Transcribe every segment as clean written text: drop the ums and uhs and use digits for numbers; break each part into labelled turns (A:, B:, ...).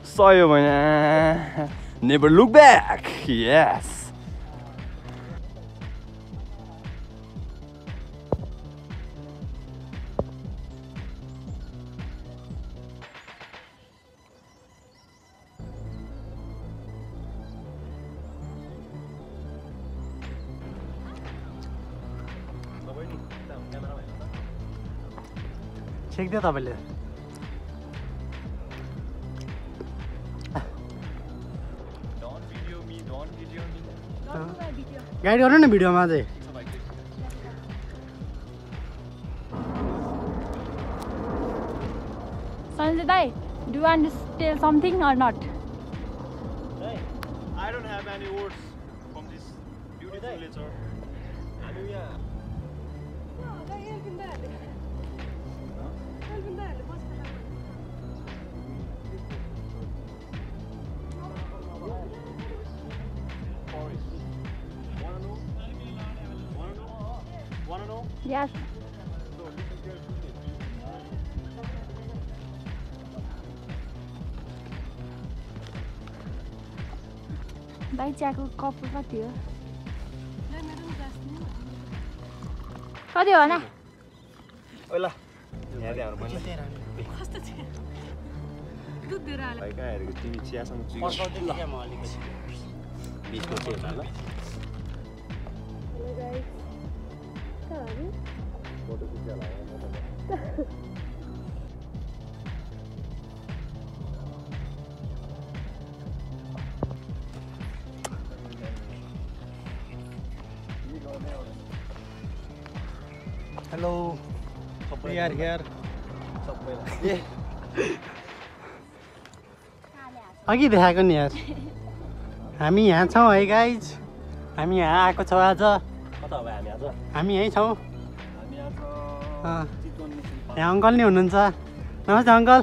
A: सही हो भने never look back. Yes.
B: Check दियो तपाईले गाइड गर्नु न भिडियोमा चाहिँ
C: Sanjay Dai, do you want to tell something or not?
D: I don't have any words from this beautiful nature. Wanna know?
C: Yes. Dai चियाको कप कति हो? कति हो न?
D: ओला यहाँ दे हाम्रो बन्ने कस्तो छ दुध दिएर आले भाइ कहाँ हेरेको तिमी चियासँग चुइको पस्काउँदै के म अलिकति 20 को चाहिँ होला
C: हेलो गाइस कहाँ हो नि
D: फोटो खिच्न लाग्यो
B: हेलो we are here अघि देखाएको नि यार हामी यहाँ छौँ है गाइज हामी यहाँ आएको छौँ आज
D: कता हो हामी आज
B: हामी यहीँ छौँ
D: हामी आज चितवन
B: यहाँ अङ्कल नि हुनुहुन्छ नमस्ते अङ्कल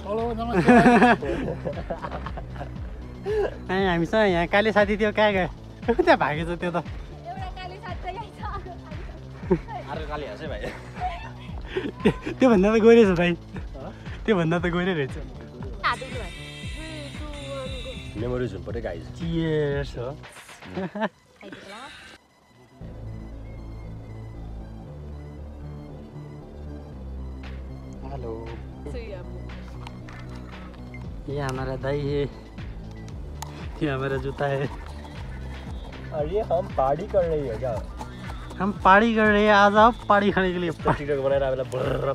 B: अनि हामीसँग यहाँ काले साथी थियो कहाँ गयो त्यहाँ भागेछ त्यो त
C: एउटा काली साथी यही छ
D: अर्को काली हाँसे भाइ
B: त्योभन्दा त गइरहेछ भाइ त्योभन्दा त गइरहेछ
D: मेमोरिज हुनु पर्यो गाइज
B: चियर्स हो हेलो ये हमारा दाई है ये हमारा जूता है
D: अरे हम पार्टी कर रहे हैं क्या
B: हम पार्टी कर रहे हैं आज आप पार्टी खाने के लिए
D: टिकटक बनाएर आवेला